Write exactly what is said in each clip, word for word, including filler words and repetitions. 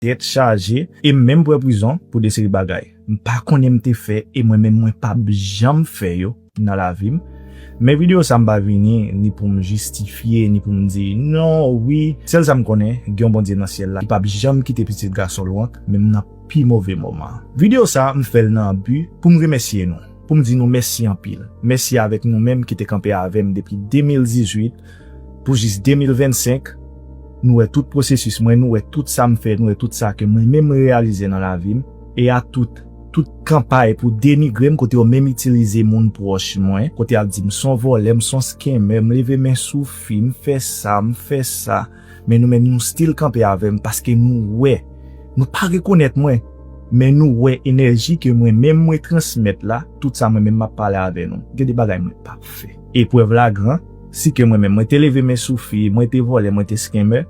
tèt chaje, e m menm pran prizon pou de seri bagay m pa konnen m te fè, e mwen menm mwen p ap janm fè yo nan lavi m. Men videyo sa m pa vini ni pou m jistifye, ni pou m di non, wi. Sèl sa m konnen, gen yon Bondye nan syèl la ki p ap janm kite pitit gason l wont, menm nan pi move moman. Videyo sa, m fè l nan bi pou m remèsye nou, pou m di nou mèsi anpil. Mèsi avèk nou menm ki te kanpe avè m depi de mil dizuit pou jis de mil vennsenk. Nou wè tout pwosesis mwen, nou wè tout sa m fè, nou wè tout sa ke mwen menm m reyalize nan lavi m. E a tout, tout kanpay pou denigre m, kote yo menm itilize moun pwòch mwen, kote y ap di m s on vòlè, m s on scammer, m leve men sou fi, m fè sa, m fè sa. Men nou menm nou still kanpe avè m paske nou wè, nou pa rekonèt mwen, men nou wè enèji ke mwen menm mwen transmèt la, tout sa mwen menm m ap pale avè nou. Gen de bagay mwen p ap fè. Eprèv la gran, si ke mwen menm mwen te leve men sou fi, mwen te vòlè, mwen te scammer,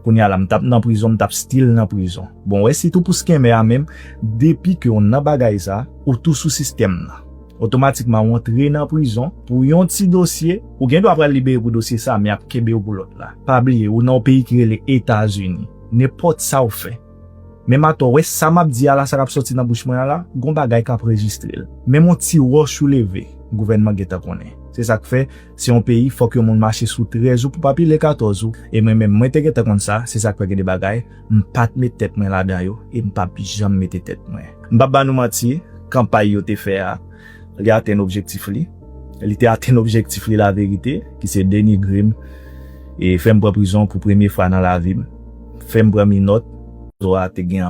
kounye a la m t ap nan prizon, m t ap still nan prizon. Bon, wè sitou pou scammer a menm, depi ke w nan bagay sa, ou tou sou sistèm nan. Otomatikman ou antre nan prizon pou yon ti dosye, ou gen dwa pral libere pou dosye sa, men y ap kenbe w pou lòt la. Pa bliye, ou nan yon peyi ki rele Etazini. Nenpòt sa w fè, menm atò, wè sa m ap di a la, sa k ap sòti nan bouch mwen an la, gon bagay k ap rejistre l. Menm yon ti wòch ou leve, gouvènman gentan konnen. Se sa k fè, se yon peyi, fòk yon moun mache sou trèz ou pou pa pile katòz ou. E mwen menm, mwen te gentan konn sa, se sa k fè gen de bagay, m pa t met tèt mwen ladan yo, e m p ap janm mete tèt mwen. M p ap ba nou manti, kanpay yo te fè a, li atenn objektif li. Li te atenn objektif li laverite, ki se denigre m, e fè m pran prizon pou premye fwa nan lavi m, fè m pran minòt. Zo a te gen